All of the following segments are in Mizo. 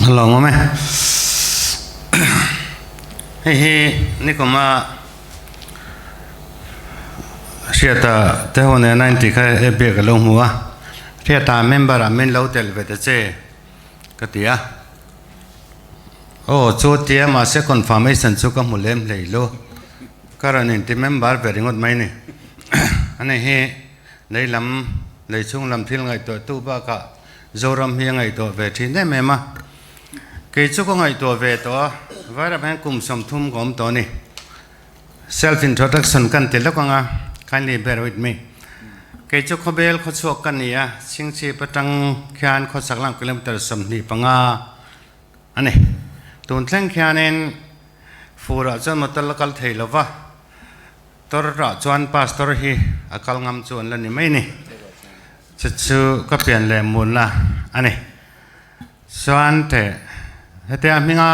Lo ngawm e. Hei hi nikuma Hriata te ho nena intih kha e biak a lo hmu a. Hriata member ah min lo tel ve ta che ka ti a. Aw chu tia mahse confirmation chu ka hmu lem hlei lo. Ka rawn inti member ve ringawt mai ni. Ani hi lei lam lei chhung lam thil ngaihtuah tu bakah Zoram hi a ngaihtuah ve thin em em a. Kei chu ka ngaihtuah ve tawh a, Vairap hian kum 30 ka awm tawh a ni. Self introduction kan ti lawk ang a, kindly bear with me. Kei chu khawbel khawchhuak ka ni a, Chhingchhip atang khian khawchhak lam kilometer 25 a ni. Tun thleng khianin furah chuan motor la kal thei lo va, Tor ah chuan pastor hi a kal ngam chu an la ni mai ni. Chu chu ka pian leh munna a ni. Chuan teh hetia hminga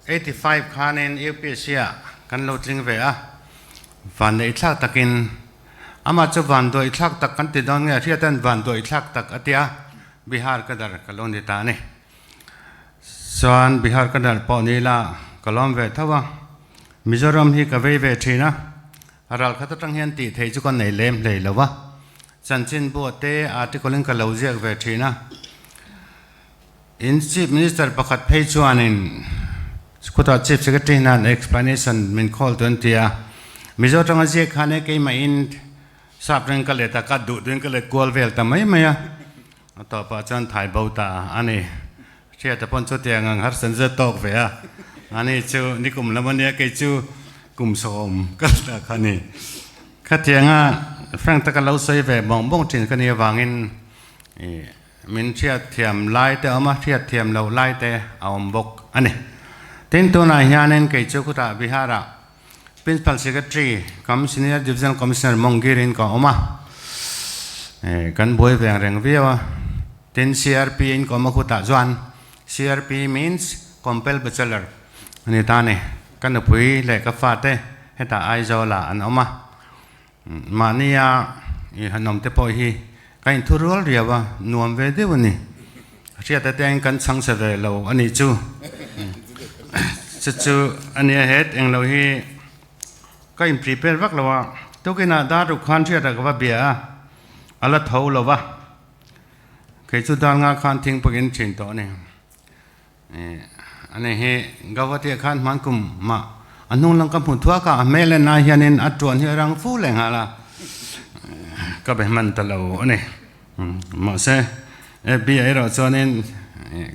85 khanin UPSC ah kan lo tling ve a, van neih thlak takin amah chu van duaih thlak tak kan ti dawn nge hriat an van duaih thlak tak a tia Bihar ka dar ka lo ni ta a ni. Chuan Bihar ka dar pawh ni ila ka lawm ve tho a, Mizoram hi ka vei ve thin a, ral khat atang hian tih theih chu ka nei lem hlei lo a, chanchin buah te article in ka lo ziak ve thin a. In Chief Minister pakhat phei chuanin khutah Chief Secretary hian explanation min call tu an ti a, Mizo tanga ziak khan e keimah in sap reng ka let a, ka duh duhin ka let kual vel ta mai mai a. A tawpah chuan thai bo ta a ni. Hriata pawn chutiang ang harsan zet tawk ve a. Ani chu nikum lam a nia, kei chu kum 10 kal ta kha a ni. Khatianga frank taka lo sawi ve bawng bawng thin ka nih avangin min hriat thiam lai te a awm a, hriat thiam loh lai te a awm bawk a ni. Tin, tunah hianin kei chu khutah Bihar-ah Principal Secretary kam Senior Divisional Commissioner Mawnggirin ka awm a, kan buai ve ang reng viau a. Tin, CRP in ka awm a khutah chuan CRP means Compel Bachelor a ni ta a ni. Ka nupui leh ka fate hetah Aizawlah an awm a. Mahnia i han awm te pawh hi ka inthu rual riau a, nuam ve deuh a ni. Hriata te ang kan chhang chhe ve lo a nih chu. Chu chu a nia het englo hi ka in prepare vak lo a, tukinah dar ruk khan hriata ka va bia a, a la tho lo va. Kei chu dar nga khan thingpui in thin tawh a ni. Ani hi Gauhati ah khan hman kum mah a hnung lam ka hmu thuak a, a hmel en ai hianin a tuan hi a rang fu leh nghal a, ka be hman ta lo a ni. Mahse, FB ah erawh chuanin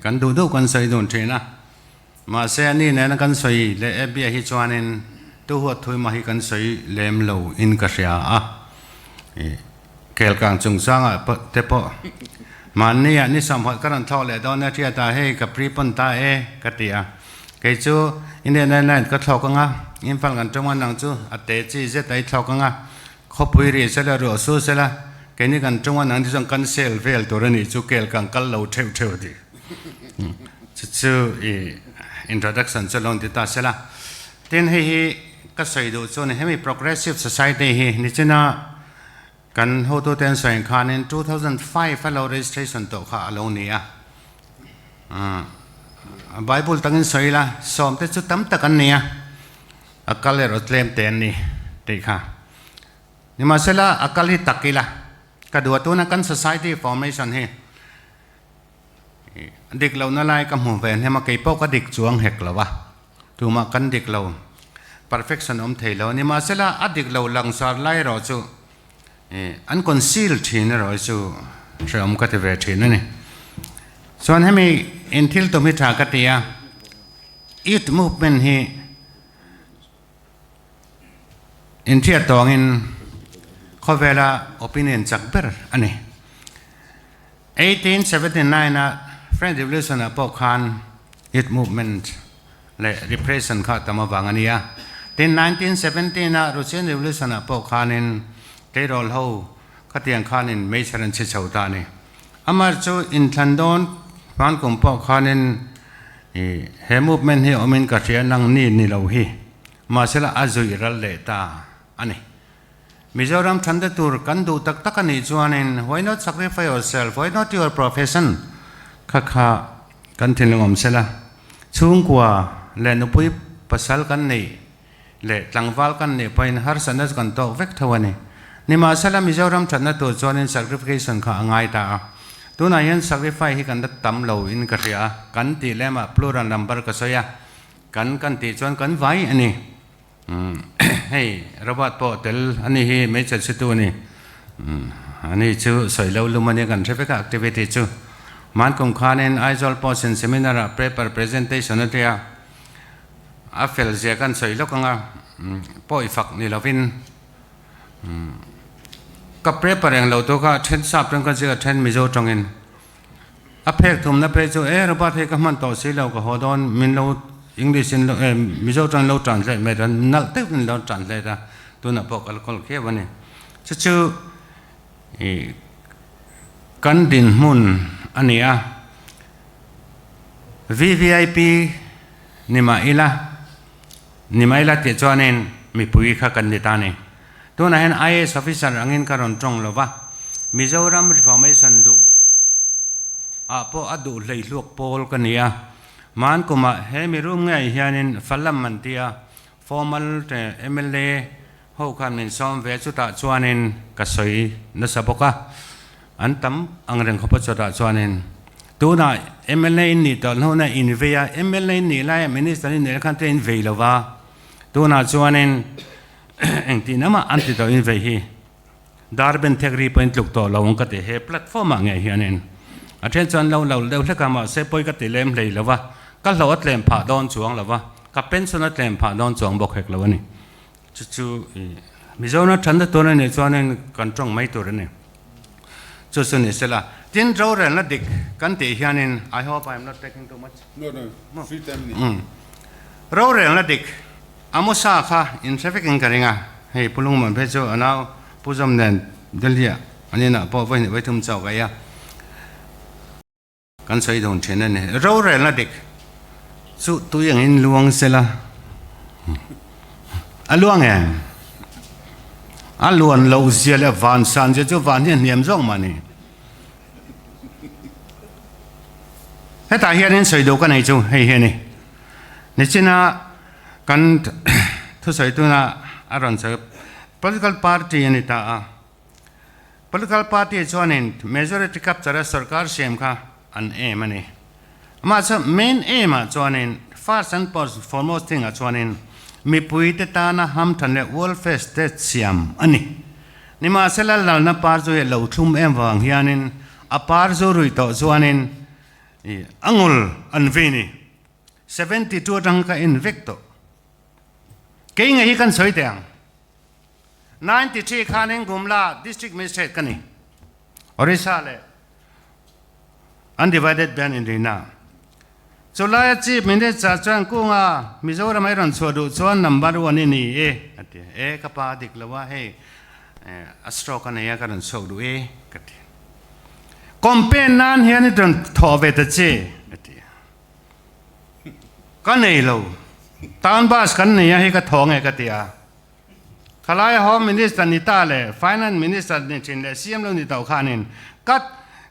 kan duh duh kan sawi dun thin a, mahse ani nena kan sawi leh FB ah hi chuanin tu huat thui mah hi kan sawi lem lo in ka hria a. Kelkang chungchangah te pawh mahniah ni sawmhawlh ka rawn thlawk leh dawn a, Hriata hei ka pre pawn ta e ka ti a, kei chu Indian Airlines ka thlawk anga, Imphal kan tum a nang chu a te chi zet a i thlawk anga, khawpui ri sela ruah su sela keini kan tum a nang te chuan cancel vel tur a nih chu kelkang kal lo theuh theuh a ti. Chu chu i introduction chu lo ni ta sela. Tin hei hi ka sawi duh chu ni hemi Progressive Society hi nichina kan hotute an sawi ang khanin 2005 a lo registration tawh kha a lo ni a. Bible tangin sawi ila sawmte chu tam tak an ni a, a kal erawh tlem te an ni tih kha. Nimahsela a kal hi tak ila ka duh a tuna kan society formation hi dik lohna lai ka hmu ve hnem a, kei pawh ka dik chuang hek lo a. Tumah kan dik lo. Perfection awm thei lo. Nimahsela, a dik lo langsar lai erawh chu an conceal thin erawh hi chu hrehawm ka ti ve thin a ni. Chuan hemi in thil tum hi tha ka ti a, youth movement hi inhriat tawngin khawvela opinion chak ber a ni. 1879 a French Revolution ah pawh khan youth movement leh repression kha tam avang a ni a. Tin, 1917 a Russian Revolution ah pawh khanin tleirawl ho khatiang khanin meichher an chhi chho ta a ni. Amah chu inthlan dawn hman kum pawh khanin he movement hi awmin ka hria nang ni ni lo hi mahsela a zuih ral leh ta a ni. Mizoram thante tur kan duh tak tak a nih chuanin why not sacrifice yourself, why not your profession kha kha. Kan thinlung awm sela, chhungkua leh nupui pasal kan neih leh tlangval kan neih pawhin harsatna chu kan tawk vek tho a ni. Nimahsela, Mizoram thatna tur chuanin sacrification kha a ngai ta a. Tunah hian sacrifice hi kan la tam lo in ka hria a, kan tih lemah plural number ka sawi a, kan kan tih chuan kan vai a ni. Hei Robert pawh tel a ni hi hmeichhe chhitu a ni. Ani chu sawi lo lum a nia kan hre vek a activity chu. Hmankum khanin Aizawl Pawhsin Seminar ah paper presentation a tia a fel zia kan sawi lawk ang a, pawi fak ni lovin ka paper eng lo tu kha then sap tawng ka ziak a then Mizo tawngin A phek thumna phei chu e Robert hei ka hman tawh si lo ka haw dawn min lo English in lo e Mizo tan lo translate mai ta nalh deuh in lo translate a tunah pawh ka la kawl khiau a ni. Chu chu i kan dinhmun a ni a VVIP ni mah ila ni mah ila tih chuanin mipui kha kan ni ta a ni. Tunah hian IAS officer angin ka rawn tawng lo va, Mizoram Reformation duh ah pawh a duh hleihluak pawl ka ni a. Hman kumah he mi room ngei hianin Falam an ti a, formal te mla ho khan min sawm ve chutah chuanin ka sawi nasa bawk a, an tam ang reng khawp a chutah chuanin tunah mla in nih tawh hnuna in vei a, mla in nih laia minister in nih lai khan te in vei lo va, tunah chuanin Engtin amah an ti tawhin vei hi Darben thek ri pawhin tluk tawh lo ang ka ti he platform ah ngei hianin a then chuan lo lo deuh hlek a mahse pawi ka ti lem hlei lo va ka hlauh a tlem phah dawn chuang lo va ka pension a tlem phah dawn chuang bawk hek lo a ni chu chu i Mizoram thanna tur a nih chuanin kan tawng mai tur a ni chu chu ni sela tin rorelna dik kan tih hianin I hope I am not taking too much No no free time ni rorelna dik Amosa kha in hre vekin ka ring a, hei Pu Lungmuan phei chu a nau Pu Zawm nen Delhi ah an inah pawh vawihnih vawithum chauh ka ei a, kan sawi dun thin a ni. Rorelna dik chu tui angin luang sela a luang em? A luan loh zia leh van san zia chu van hi a hniam zawk mah ni. Hetah hianin sawi duh ka nei chu hei hi a ni. Nichina kan thusawi tuna a rawn sawi political party a ni ta a, political party chuanin majority capture a sorkar siam kha an aim a ni. Amah chu main aim ah chuanin first and foremost thing ah chuanin mipui te tana hamthan leh welfare state siam a ni. Nimahsela lalna par chu hi lo thlum em vang hianin a par zu rui tawh chuanin a ngul an vei ni. 72 atang ka en vek tawh. Kei ngei hi kan sawi teh ang. 93 khanin Gumla District Magistrate ka ni. Orissa leh Undivided Band inrina. Chulaia Chief Minister chuan Kunga Mizoram a i rawn chhuah duh chuan number one i ni e a ti. E ka pa a dik lo a hei a stroke a nei a ka rawn chhuak duh e ka ti. Campaign nan hian i rawn thawh ve ta che a ti. Ka nei lo. Town bus kan nei a hei ka thaw nge ka ti a. Khalai Home Minister ni ta leh Finance Minister ni thin leh CM lo ni tawh khanin ka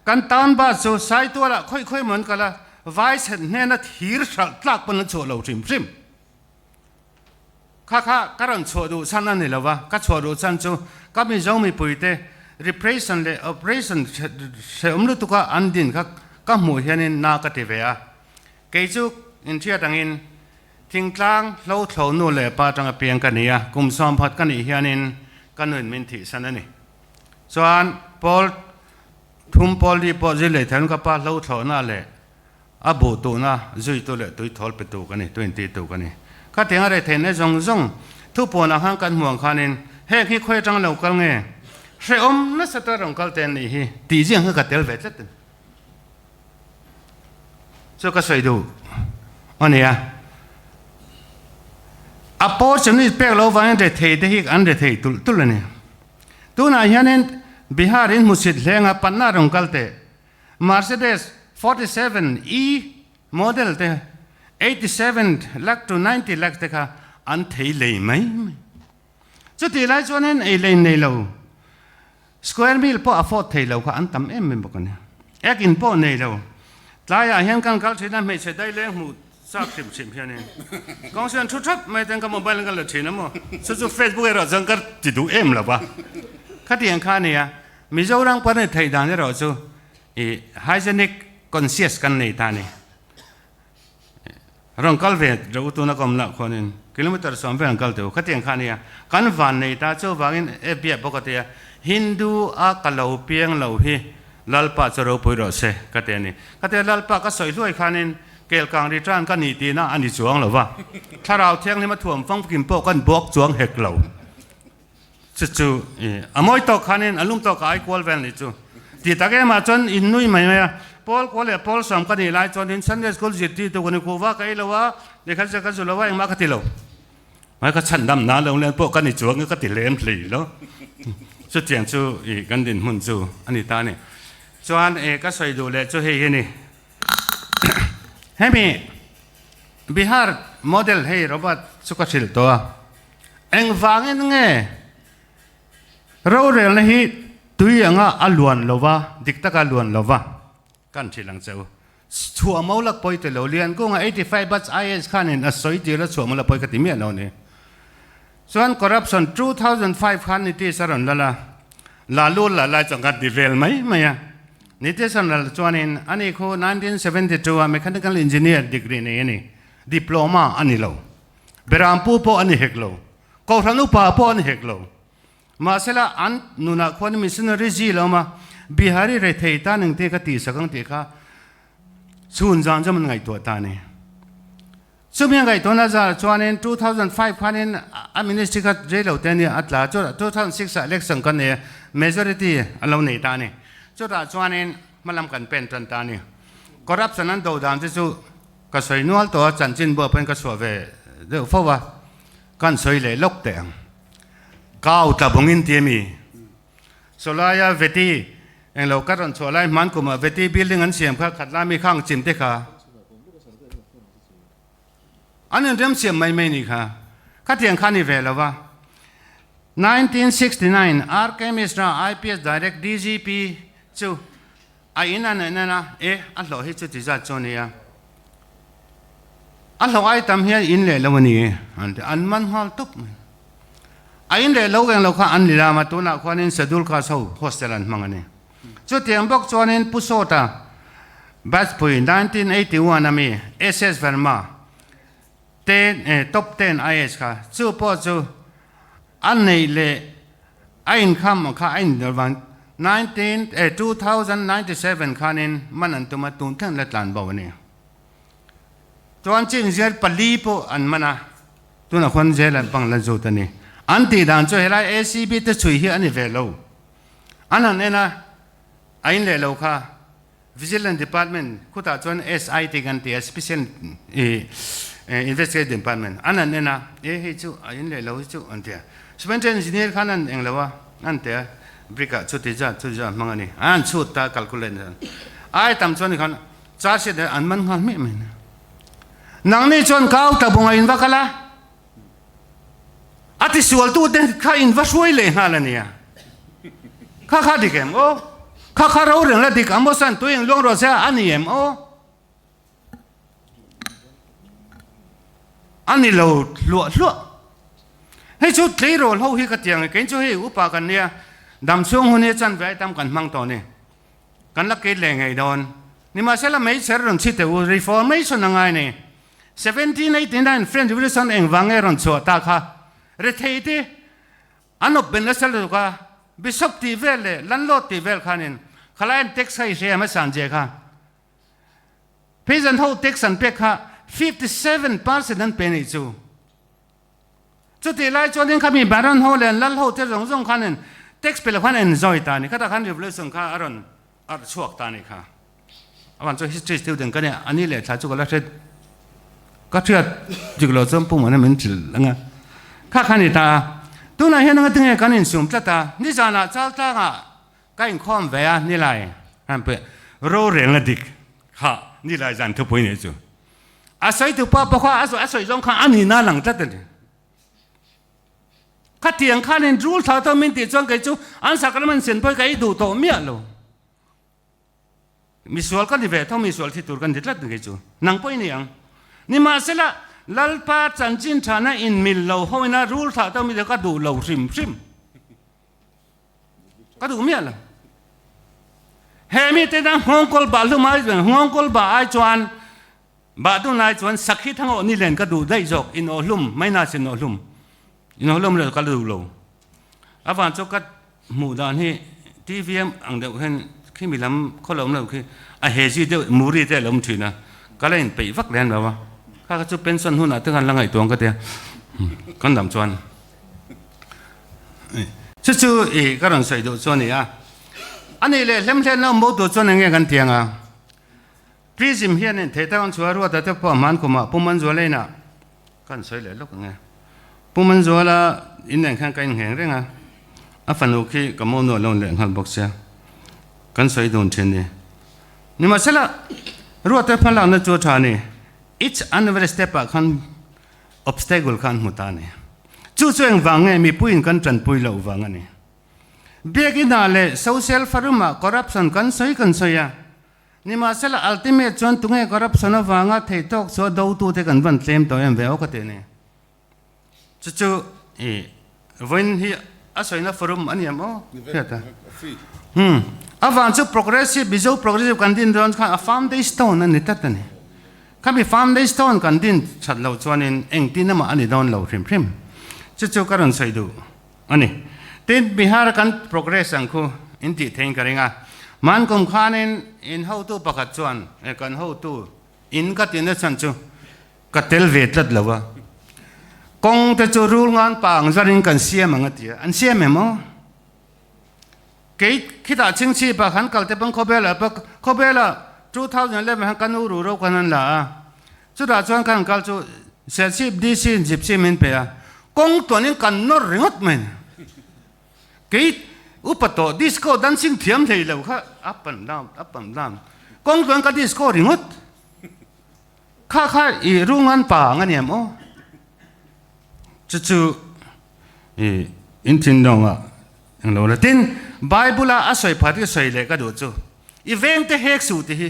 kan town bus chu Saitualah khawi khawi maw an kal a, vai chhet hnena thir hralh tlak pawn an chhuah lo hrim hrim. Kha kha ka rawn chhuah duh chhan a ni lo va, ka chhuah duh chhan chu ka Mizo mipuite repression leh operation hrehawm lutuka an din kha ka hmuh hianin na ka ti ve a. Kei chu inhriat angin thingtlang hlo thlo nu leh pa atanga piang ka ni a, kum sawmphat ka nih hianin ka nuin min thihsan a ni. Chuan Paul thum Paul ri pawh zir leh theihna ka pa hlo thlawhna leh A buh tuhna zuitu leh tui thawl petu ka ni, tui intitu ka ni. Khatiang a reh theihna zawng zawng thupuanah khan kan hmuh ang khanin heng hi khawi atang lo kal nge? Hrehawm nasa ta rawn kal te an nih hi tih ziang kha ka tel ve tlat a ni. Chu ka sawi duh a nia. A portion hi pek lo vangin rethei te hi an rethei tulh tulh a ni. Tunah hianin Bihar in hmusit hlenga Patna rawn kal teh Mercedes 47 E model te 87 lakh to 90 lakh te kha an thei lei mai mai. Chutih lai chuanin ei lei nei lo square meal pawh afford thei lo kha an tam em em bawk a ni. Ek in pawh nei lo. Tlaiah hian kan kal thin a, hmeichhe daileng hmuh chak hrim hrim hianin kawng sian thu thap mai ten ka mobile in ka la thin a maw? Chu chu Facebook erawh chuan ka ti duh em lo va. Khatiang kha a nia, Mizoram kan ri theih dan erawh chu i hygienic conscious kan nei ta a ni. Rawn kal ve reuh tuna ka awm lah khuanin kilometer sawm vel an kal teuh khatiang kha a nia. Kan van nei ta chuvangin FB ah pawh ka ti a, Hindu a ka lo piang lo hi Lalpa chu ropui rawh se ka ti a ni. Ka ti a, Lalpa ka sawi hluai khanin kelkang ri tan ka nih tihna a ni chuang lo va, Thlarau Thianghlim a thuam famkim pawh kan buak chuang hek lo. Chu chu a mawi tawk khanin a lum tawk a ai kual vel nih chu. Tih tak emah chuan in nui mai mai a, Paul kual leh Paul sawm ka nih lai chuan in Sunday school zirtirtu ka ni khuh vak ei lo a, lehkha zir ka zu lo a, engmah ka ti lo. Mai ka chhan dam na lo nen pawh ka ni chuang ka ti lem hlei lo. Chutiang chu i kan dinhmun chu a ni ta a ni. Chuan e ka sawi duh leh chu hei hi a ni. Hemi Bihar model hei Robert chu ka hrilh tawh a. Engvangin nge rorelna hi tui anga a luan lo va, dik taka a luan lo va kan hrilh ang che u. Chhuah mo lak pawi ti lo, Liankunga 85 batch IAS khanin a sawi tir a chhuah mo lak pawi ka ti miah lo ni. Chuan corruption 2005 khan Nitish a rawn lal a, Lalu la lai chuan kan ti vel mai mai a. Nitish a rawn lal chuanin ani khu 1972 a mechanical engineer degree nei a ni, diploma a ni lo. Berampu pawh a ni hek lo, Kohhran upa pawh a ni hek lo. Mahsela an nunah khuan missionary zil a awm a, Bihari rethei tan engte ka tihsak ang tih kha chhun zan zawm an ngaihtuah ta a ni. Chumi a ngaihtuahna zar chuanin 2005 khanin a ministry kha rei lo te a nia a tla a, chutah 2006 ah election kan nei a, majority a lo nei ta a ni. Chutah chuanin hmalam kan pen tan ta a ni. Corruption an do dan te chu ka sawi nual tawh a, chanchin buah pawhin ka chhuah ve deuh fo a, kan sawi leh lawk teh ang. Kau tla bawngin ti a mi? Sawlaia Veti englo ka rawn chhuah lai hman kumah Veti building an siam kha khat lami khang chim te kha an inrem siam mai mai ni kha. Khatiang kha ni ve lo va. 1969 RK Mishra IPS Direct DGP chu A in a neih nana e a hlawh hi chuti zat chu a nia. A hlawh ai tam hian in leh lo a ni an ti. An man nghal tawp mai. A in leh lo eng lo kha an ni lam a, tunah khuanin Schedule Caste ho hostel an hmang a ni. Chutiang bawk chuanin Pu Sawta batch pui 1981 a mi SS Verma te top ten IAS kha chu pawh chu A neih leh a inkham kha a indawr vang 2097 khanin man an tum a, tun thleng la tlan bo a ni. Chuan ching zel pali pawh an man a, tunah khuan zel an pang la zut a ni. An tih dan chu helai ACB te chhui hi a ni ve lo. An han en a, a in leh lo kha. Vigilance Department khutah chuan SIT kan ti a, Special Investigation Department an han en a, e hei chu a in leh lo hi chu an ti a. Superintendent Engineer khan an eng lo a, an ti a, brick ah chuti zat chuti zat hmang a ni, an han chhut ta calculate chuan ai tam chuan khan charge sheet an man nghal hmiah mai a ni. Nangni chuan kau ta bunga in va kal a, a tisualtute kha in va hruai leh nghal a nia. Kha kha dik em aw? Kha kha ro reng la dik ang maw san tui eng luang rawh se a ni em aw? A ni lo hluah hluah. Hei chu tleirawl ho hi ka tiang e, kei chu hei upa kan nia, damchhung hun hi chan ve ai tam kan hmang tawh ni. Kan la kei leh ngei dawn. Nimahsela meichher rawn chhi teh u, reformation a ngai ni. 1789 French Revolution engvang nge rawn chhuah ta kha? Rethei te an awp ben nasa lutuk a, Bishop tih vel leh Landlord tih vel khanin khalai an tax kha i hre em a Sanjay kha? Peasant ho tax an pek kha 57% an pe nih chu. Chutih lai chuanin khami Baron ho leh an lal ho te zawng zawng khanin tax pe lo khan an enjoy ta a ni. Khatah khan revolution kha a rawn arh chhuak ta a nih kha. Avan chu history student ka nia, ani leh thla chu ka la hre ka hriat dik lo chuan pum an min thil ang a. Kha kha ni ta a, tunah hian anga tinge kan insum tlat a, nizanah Chaltlangah ka inkhawm ve a nilai han pe rorelna dik kha nilai zan thupui nih chu. A sawi tu pa pawh kha a sawi zawng kha a nihna a lang tlat a ni. Khatiang khanin rul thla tawh min tih chuan kei chu an sacrament sen pawh hi ka ei duh tawh miah lo. Misual ka ni ve tho, misual thi tur ka ni tlat kei chu. Nang pawh i ni ang. Nimahsela, Lalpa chanchin thana inmil lo hoina rul thlah tawh mi te ka duh lo hrim hrim. Ka duh miah lo. He mite na nghawngkawl bah hlum ai chuan nghawngkawl bah ai chuan bah dun ai chuan sakhi thang awh ni len ka duh daih zawk in awh hlum mai na sin awh hlum in awh hlum lo ka duh lo. A van chu ka hmuh dan hi TV ang deuh hian khi mi lam khaw lo awm lo khi a he zi deuh muri te a lo awm thin a ka la in peih vak lem lo a kha kha chu pension hunah te khan la ngaihtuah ang ka tia kan dam chuan. Chu chu i ka rawn sawi duh chu a ni a. A nih leh hlemhlen lo mo tur chuan eng nge kan tiang a? Prism hianin thei tak an chhuah a, Ruata te pawh a hman kumah Pu Manzuala inah ka han sawi leh lawk ang e. Pu Manzuala in nen khan ka inngheng reng a, a fanu khi ka mo nu a lo leh nghal bawk sia, kan sawi dun thin ni. Nimahsela, Ruata hmalakna chu a tha a ni. Each and every step ah khan Obstacle kha an hmu ta a ni. Chu chu engvang nge mipuiin kan tanpui loh vang a ni. Biakina leh social forum-ah corruption kan sawi kan sawi a, nimahsela ultimate chuan tunge corruption avanga thei tawk chu a dotute kan van tlem tawh em ve aw ka ti a ni. Chu chu i vawiin hi a sawina forum a ni em aw? Hriat a. Hmm. Avang chu progressive, Mizo progressive kan din dawn khan a foundation stone a ni tlat a ni. Khami foundation kan din that loh chuanin engtin emaw a ni dawn lo hrim hrim. Chu chu ka rawn sawi duh a ni. Tin, Bihar kan progress ang khu in tih theiin ka ring a. Hman kum khanin in hotu pakhat chuan, eh kan hotu in ka tihna chhan chu ka tel ve tlat lo a. Kawng te chu rul ngan pa ang zarin kan siam ang a ti a. An siam em aw? Kei khitah chingchhip ah khan kal te pawn khawvel ah pawh khawvel ah 2011 khan ka nu ru ro khan an la a, chutah chuan khan kal chu Serchhip DC in gypsy min pe a, kawng tuan in kan nawr ringawt mai ni. Kei upa tawh disco dancing thiam hlei lo kha up and down up and down kawng tuan ka disco ringawt kha kha i rungan pa ang a ni em aw. Chu chu i in thinlung ah eng lo la. Tin, Bible a a sawi phat i sawi leh ka duh chu, i veng te hek suh ti hi.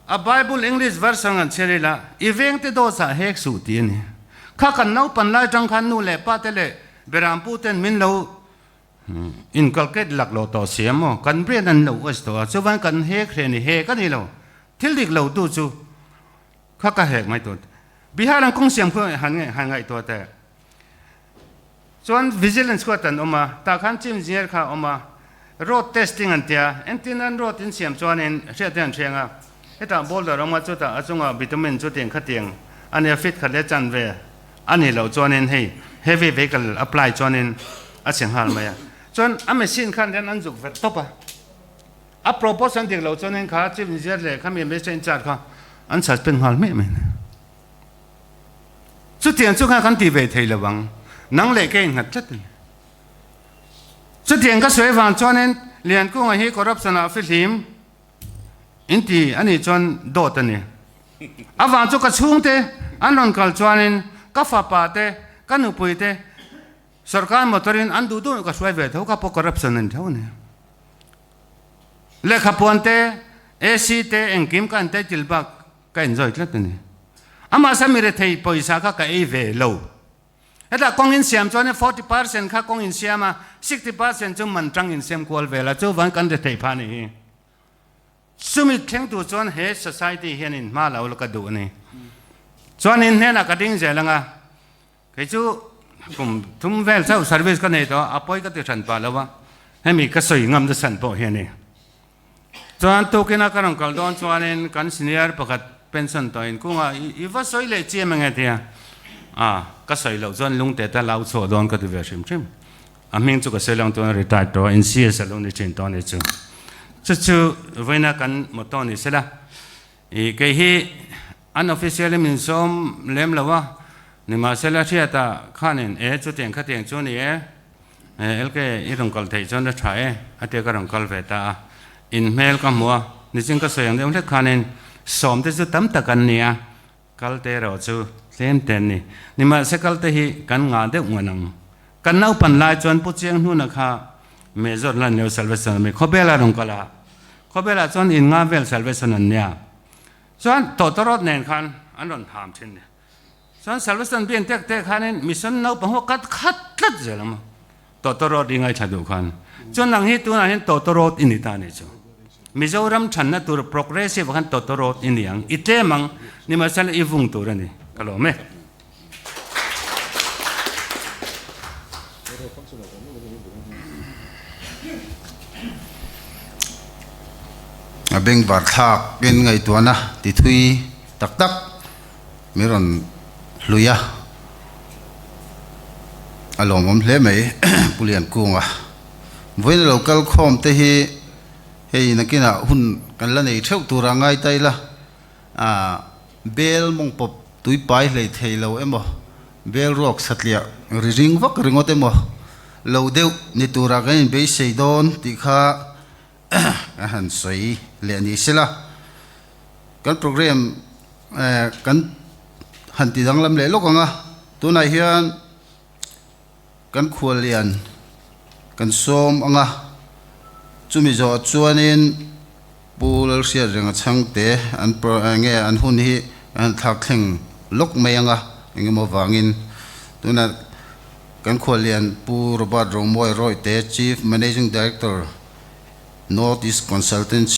A Bible English version kan chhiar ila, i veng te dawt ah hek suh ti a ni. Kha kan naupan lai tang khan nu leh pa te leh berampu ten min lo inculcate lak lo tawh si a maw? Kan brain an lo waste tawh a, chuvan kan hek hle ni, hek a ni lo. Thil dik lo tu chu Kha ka hek mai tur. Bihar ang kawng siam khu han han ngaihtuah teh. Chuan vigilance khu a tan awm a, tah khan chief engineer kha a awm a, road testing an tia, entin an road in siam chuanin hriat te an hriang a, hetah boulder awm a chutah a chungah bitumen chutiang khatiang a nia fit khat leh chan ve a nih loh chuanin hei heavy vehicle apply chuanin a chhe nghal mai a. Chuan a machine khan hian an zuk vet tawp a. A proportion dik lo chuan kha chief engineer leh khami minister in charge kha an suspend nghal hmeh mai a ni. Chutiang chu kha kan ti ve thei lo ang, nang leh kei in nghat tlat a ni. Chutiang ka sawi avang chuanin Liankunga hi corruption ah fihlim in ti a nih chuan dawt a ni. Avang chu ka chhungte an rawn kal chuanin ka fapa te, ka nupui te Sorkar motor in an duh duh ka hruai ve tho ka pawh corruption a ni tho a ni. Lehkha puan te, AC te engkim ka en title bak ka enjoy tlat a ni. Amah sa mi rethei pawisa kha ka ei ve lo. Hetah kawng in siam chuan 40% kha kawng in siam a, 60% chu man tang in siam kual vel a, chuvan kan rethei pha ni hi. Chumi thleng tur chuan he society hian in hma lo la ka duh a ni. Chuan in hnenah ka ding zel ang a. Kei chu kum thum vel chauh service ka nei tawh a, a pawi ka ti hran pah lo a, hemi ka sawi ngam na chhan pawh hi a ni. Chuan tukina ka rawn kal dawn chuanin kan senior pakhat pension tawhin kunga i va sawi leh chiam enge tia, a ka sawi loh chuan lungte ta lau chhuah dawn ka ti ve hrim hrim. A hming chu ka sawi lang tuna retired tawh a, in CS a lo ni thin tawh a ni chu. Chu chu vawiina kan motto ni sela. I kei hi unofficially min sawm lem lo a, nimahsela hriata khanin e chutiang khatiang chu ni e, LK i rawn kal theih chuan a tha e a tia ka rawn kal ve ta a, in hmel ka hmu a, nichin ka sawi ang deuh hlek khanin sawm te chu tam tak an ni a, kal te erawh chu tlem te an ni, nimahse kal te hi kan ngah deuh ngan ang. Kan naupan lai chuan Pu Chiang Hnuna kha Major Lanleu Salvation Army khawbel a rawn kal a. Khawvelah chuan in nga vel salvation an nia. Chuan tawtawrawt nen khan an rawn ham thin ni. Chuan salvation bian tek tek khanin mission naupang ho kat khat tlat zel ang maw. Tawtawrawt i ngaithla duh khan. Chuan nang hi tunah hian tawtawrawt i ni ta nih chu. Mizoram thanna tur progressive ah khan tawtawrawt i ni ang. I tlem ang. Nimahsela i vung tur a ni. Ka lawm e. A bengvar thlak in ngaihtuahna ti thui tak tak min rawn hlui a, a lawmawm hle mai Pu Liankunga. Vawiin a lo kal khawm te hi hei nakinah hun kan la nei theuh tura ngai ta ila. A bel mawng pawp tui pai hlei thei lo emaw, bel ruak satliah ri ring vak ringawt emaw lo deuh ni tura kan inbeisei dawn tih kha ka han sawi leh ni sela. Kan program kan han ti danglam leh lawk ang a, tunah hian kan khuallian kan sawm ang a, chumi zawh chuanin Pu Lalhriat Renga chhangte an nge an hun hi an han thlak thleng lawk mai ang a, engemaw vangin tunah kan khuallian Pu Robert Romawi Rawite Chief Managing Director North East Consultancy.